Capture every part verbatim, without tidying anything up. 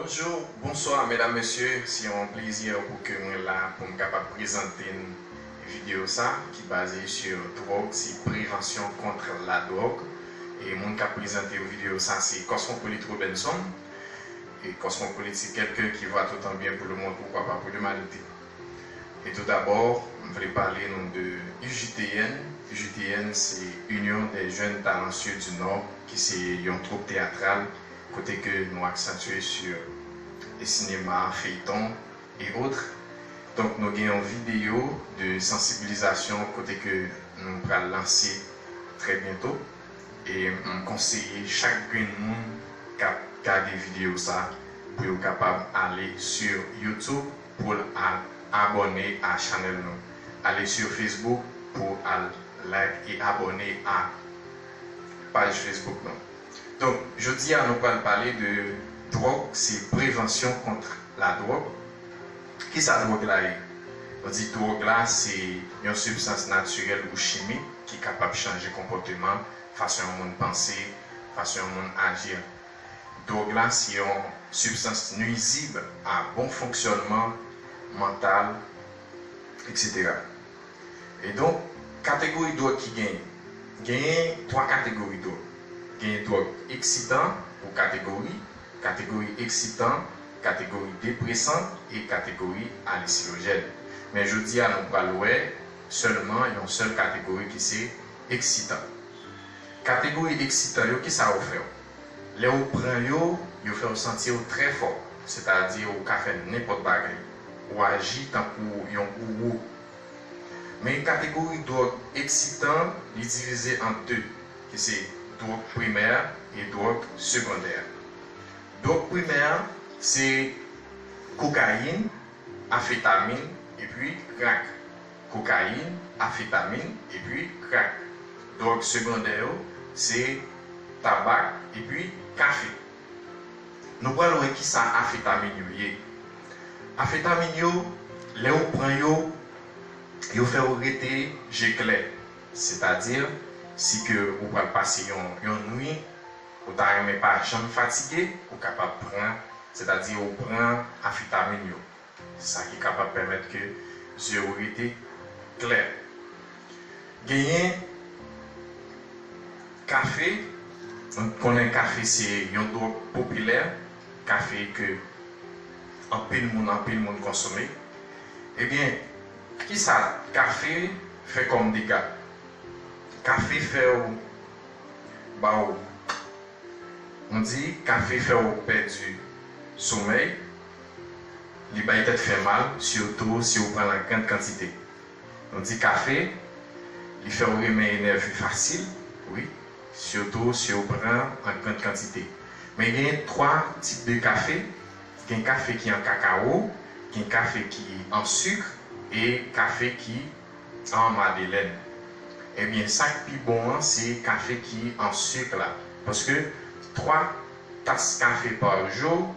Bonjou, bonswa, medam, mesye. Se yon plezi pou ke mwen la pou m kapab prezante n videyo sa ki baze sou dwòg, se prevansyon kont ladwòg. E moun k ap prezante yo videyo sa se Cosmopolite Robinson. E Cosmopolite se quelqu'un qui voit autant bien pour le monde, pourquoi pas pour l'humanité. E toudabò, m vle pale nou de U J T N. U J T N se Union des Jeunes Talentueux du Nord, ki se yon twoup teyatral kote ke nou aksantye sou le sinema, feyton e otre. Donk, nou gen yon videyo de sansibilizasyon kote ke nou pral lanse trè byento. E m konseye chak grenn moun k ap gade videyo sa pou yo kapab ale sou YouTube pou l al abòne a chanèl nou. Ale sou Facebook pou al like e abòne a paj Facebook nou. Donk, jodi a, nou pral pale de dwòg, se prevansyon kont ladwòg. Kisa dwòg la ye? Nou di dwòg la, se yon sibstans natirèl ou chimik ki kapab chanje konpòteman, fason yon moun panse, fason yon moun aji. Dwòg la, se yon sibstans nwizib a bon fonksyònman mantal, etsetera. E donk, kategori dwòg ki genyen. Genyen twa kategori dwòg. Genyen dwòg eksitan pou kategori, kategori eksitan, kategori depresan e kategori alesilojèn. Men jodi a, nou pral wè sèlman yon sèl kategori ki se eksitan. Kategori eksitan yo, kisa yo fè w? Lè ou pran yo, yo fè w santi w trè fò, sètadi ou ka fè nenpòt bagay. Ou aji tankou yon gourou. Men kategori dwòg eksitan, li divize an de, ki se dwòg primè e dwòg segondè. Dwòg primè, se kokayin, afetamin, epi krak. Kokayin, afetamin, epi krak. Dwòg segondè yo, se tabak, epi kafe. Nou pral wè kisa afetamin yo ye. Afetamin yo, lè ou pran yo, yo fè w rete je klè. Sètadi, si ke ou pral pase yon, yon nwi, ou ta renmen pa janm fatige, ou kapab pran, sètadi ou pran afetamin yo. Sa ki kapab pèmèt ke zye w rete klè. Genyen kafe, nou konnen kafe se yon dwòg popilè, kafe ke anpil moun, anpil moun konsome. Ebyen, kisa kafe fè kòm dega? Kafe fè w, ba w, nou di kafe fè w pèdi somèy, li bay tèt fè mal, sitou si w pran l an grann kantite. Nou di kafe, li fè w renmen enève fasil, wi, sitou si w pran an grann kantite. Men gen twa tip de kafe, gen kafe ki an kakawo, gen kafe ki an sik, e kafe ki an madelèn. Ebyen, sa k pi bon an, se kafe ki an sik la. Paske twa tas kafe pa jou,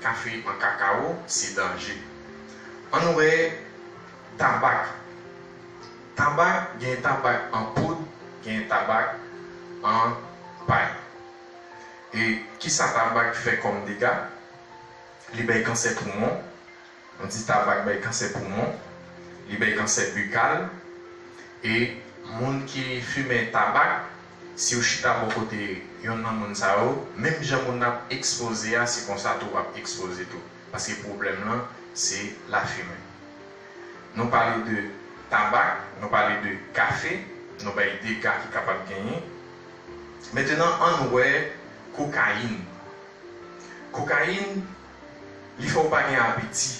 kafe an kakawo, se danje. Ann wè tabak. Tabak, gen tabak an poud, gen tabak an pay. E kisa tabak fè kòm dega? Li bay kansè poumon. Nou di tabak bay kansè poumon, li bay kansè bikal, e moun ki fimen tabak, si w chita bò kote yonn nan moun sa yo, menm jan moun nan ap ekspoze a, se konsa tou w ap ekspoze tou. Paske pwoblèm lan, se lafimen. Nou pale de tabak, nou pale de kafe, nou bay dega ki kapab genyen. Mentenan, ann wè kokayin. Kokayin, li fè w pa gen apeti.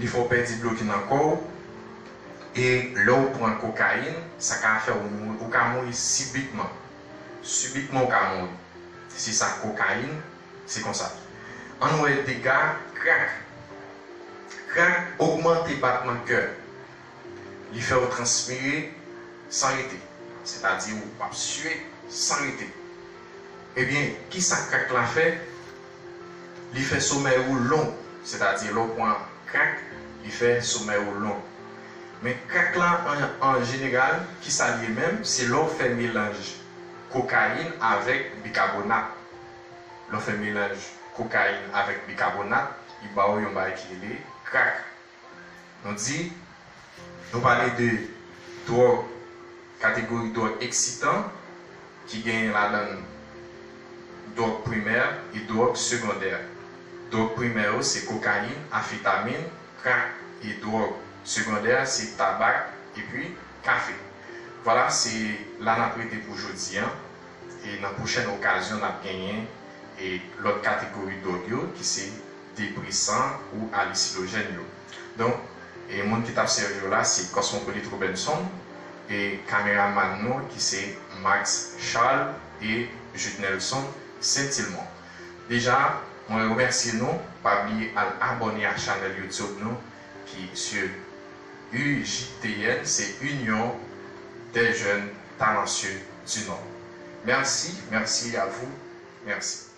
Li fè w pèdi dlo ki nan kò w. E lè w pran kokayin, sa ka fè w mouri, ou ka mouri sibitman. Sibitman, ou ka mouri. Se sa kokayin, se konsa. Ann wè dega krak. Krak ogmante batman kè. Li fè w transpire san rete. Sètadi w ap swe san rete. Ebyen, kisa krak la fè? Li fè somèy ou long. Sètadi lè w pran krak, li fè somèy ou long. Men krak la, an, an jeneral, kisa l ye menm? Se lè w fè melanj kokayin avèk bikabonat. Lè w fè melanj kokayin avèk bikabonat, li ba w yon bagay ki rele krak. Nou di, nou pale de dwòg, kategori dwòg eksitan, ki genyen ladan l dwòg primè e dwòg segondè. Dwòg primè yo se kokayin, anfetamin, krak, e dwòg segondè se tabak epi kafe. Vwala, se la n ap rete pou jodi a. E nan pwochèn okazyon, n ap genyen e lòt kategori dwòg yo, ki se depresan ou alisinojèn yo. Donk, e moun ki t ap sèvi yo la, se Cosmopolite Robinson, e kameramann nou, ki se Max Charles e Jude Nelson Saint-Ilmont. Deja, mwen remèsye nou, pa bliye al abòne a chanèl YouTube nou, ki se U J T N, se Union des Jeunes Talentueux du Nord. Merci, merci à vous, merci.